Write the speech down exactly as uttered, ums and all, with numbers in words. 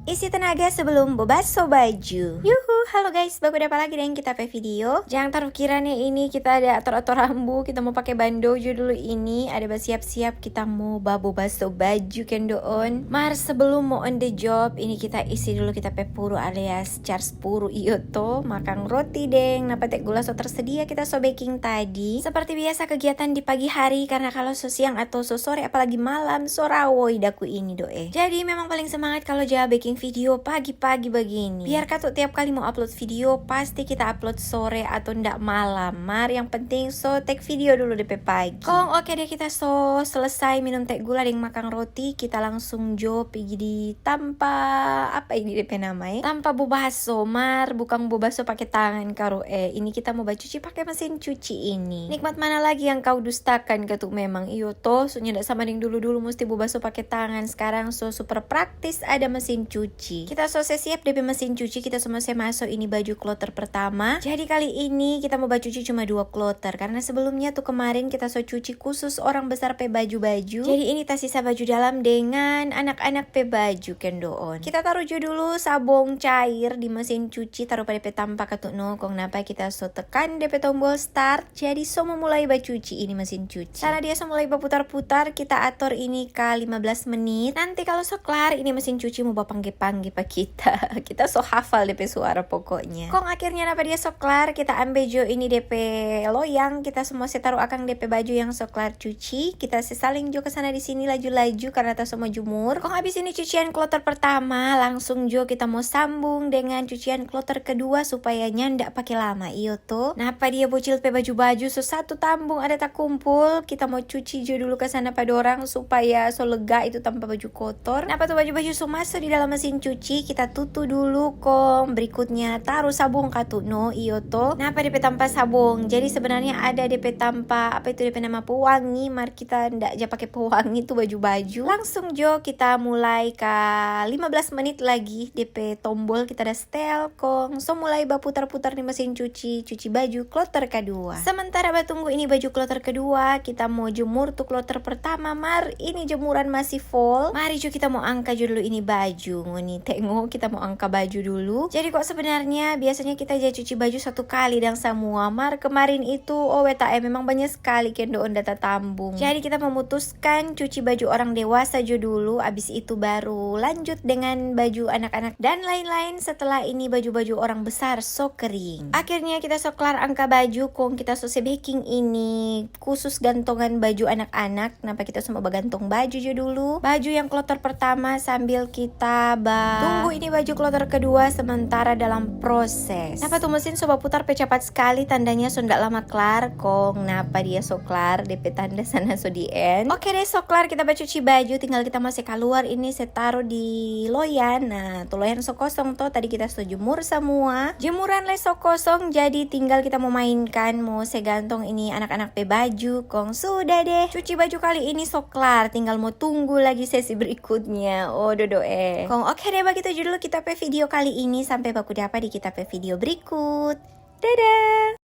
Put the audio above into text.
Isi tenaga sebelum bobaso baju. Yuhu, halo guys, baku dapa lagi deng kita pe video. Jang taru kira nih ini kita ada ator-ator rambu, kita mo pake bando jo dulu ini, ada basiap-siap kita mo babobaso baju kendoon. Mar sebelum mo on the job, ini kita isi dulu kita pe puru alias charge puru iyo to, makang roti deng napa te gula so tersedia kita so baking tadi. Seperti biasa kegiatan di pagi hari, karena kalo so siang atau so sore apalagi malam, so rawoi daku ini doe. Jadi memang paling semangat kalo ja baking video pagi-pagi bagini. Biar katu tiap kali mo upload video, pasti kita upload sore atau ndak malam. Mar yang penting so take video dulu depe pagi. Kong oke deh, kita so selesai minum te gula deng makang roti, kita langsung jo pigi di tampa, apa ini depe nama e? Tampa bobaso, mar bukang bobaso pake tangan karu e. Ini kita mo bacuci pake mesin cuci ini. Nikmat mana lagi yang kau dustakan katu memang, iyo to, so nyanda sama deng dulu-dulu musti bobaso pake tangan, skarang so super praktis ada mesin cuci. Kita so se siap depe mesin cuci, kita so mo se maso ini baju kloter pertama. Jadi kali ini kita mo bacuci cuma dua kloter, karena sebelumnya tu kemarin kita so cuci khusus orang besar pe baju-baju. Jadi ini tasisa baju dalam dengan anak-anak pe baju kendoon. Kita taru jo dulu sabong cair di mesin cuci, taru pa depe tampa katu no, kong napa kita so tekan depe tombol start. Jadi so mo mulai bacuci ini mesin cuci. Karena dia so mulai baputar-putar, kita ator ini ka lima belas menit. Nanti kalo so klar, ini mesin cuci mo bapangge-pangge pa kita. Kita so hafal depe suara pokoknya. Kong akhirnya napa dia so klar, kita ambe jo ini depe loyang, kita so mo se taru akang depe baju yang so klar cuci, kita se saling jo ke sana di sini laju-laju karena ta so mo jumur. Kong abis ini cucian kloter pertama, langsung jo kita mo sambung dengan cucian kloter kedua supaya nyanda pake lama, iyo to. Napa dia bocil pe baju-baju so satu tambung ada takumpul, kita mo cuci jo dulu ka sana pa dorang supaya so lega itu tampa baju kotor. Napa tu baju-baju so maso di dalam mesin cuci, kita tutu dulu kong berikutnya taru sabong katu no, iyo to. Napa depe tampa sabong? Jadi sebenarnya ada depe tampa, apa itu depe nama, pewangi, mar kita ndak ja pake pewangi tu baju-baju. Langsung jo kita mulai ka lima belas menit lagi, depe tombol kita da setel, kong so mulai baputar-putar di mesin cuci, cuci baju kloter kadua. Sementara batunggu ini baju kloter kedua, kita mo jemur tu kloter pertama, mar ini jemuran masih full. Mari jo kita mo angka jo dulu ini baju, ngoni tengo kita mo angka baju dulu. Jadi kong sebenarnya biasanya kita ja cuci baju satu kali dang samua, mar kemarin itu, oh weta e, memang banya skali kendoon da tatambung. Jadi kita memutuskan cuci baju orang dewasa jo dulu, abis itu baru lanjut dengan baju anak-anak dan lain-lain. Setelah ini baju-baju orang besar so kering. Akhirnya kita so klar angka baju, kong kita so se baking ini khusus gantongan baju anak-anak. Napa kita so mo bagantong baju jo dulu. Baju yang kloter pertama sambil kita ba tunggu ini baju kloter kedua sementara dalam proses. Napa tu mesin so baputar pe capat skali, tandanya so ndak lama klar, kong napa dia so klar, depe tanda sana so di end. Oke deh, so klar kita bacuci baju, tinggal kita mo se kaluar ini se taru di loyan. Nah, tu loyan so kosong to, tadi kita so jemur samua. Jemuran le so kosong, jadi tinggal kita mo mainkan, mo se gantong ini anak-anak pe baju, kong sudah deh. Cuci baju kali ini so klar, tinggal mo tunggu lagi sesi berikutnya. Oh, dodo eh. Kong oke deh, bagitu jo dulu kita pe video kali ini. Sampe baku dapa di kita pe video berikut. Dadah!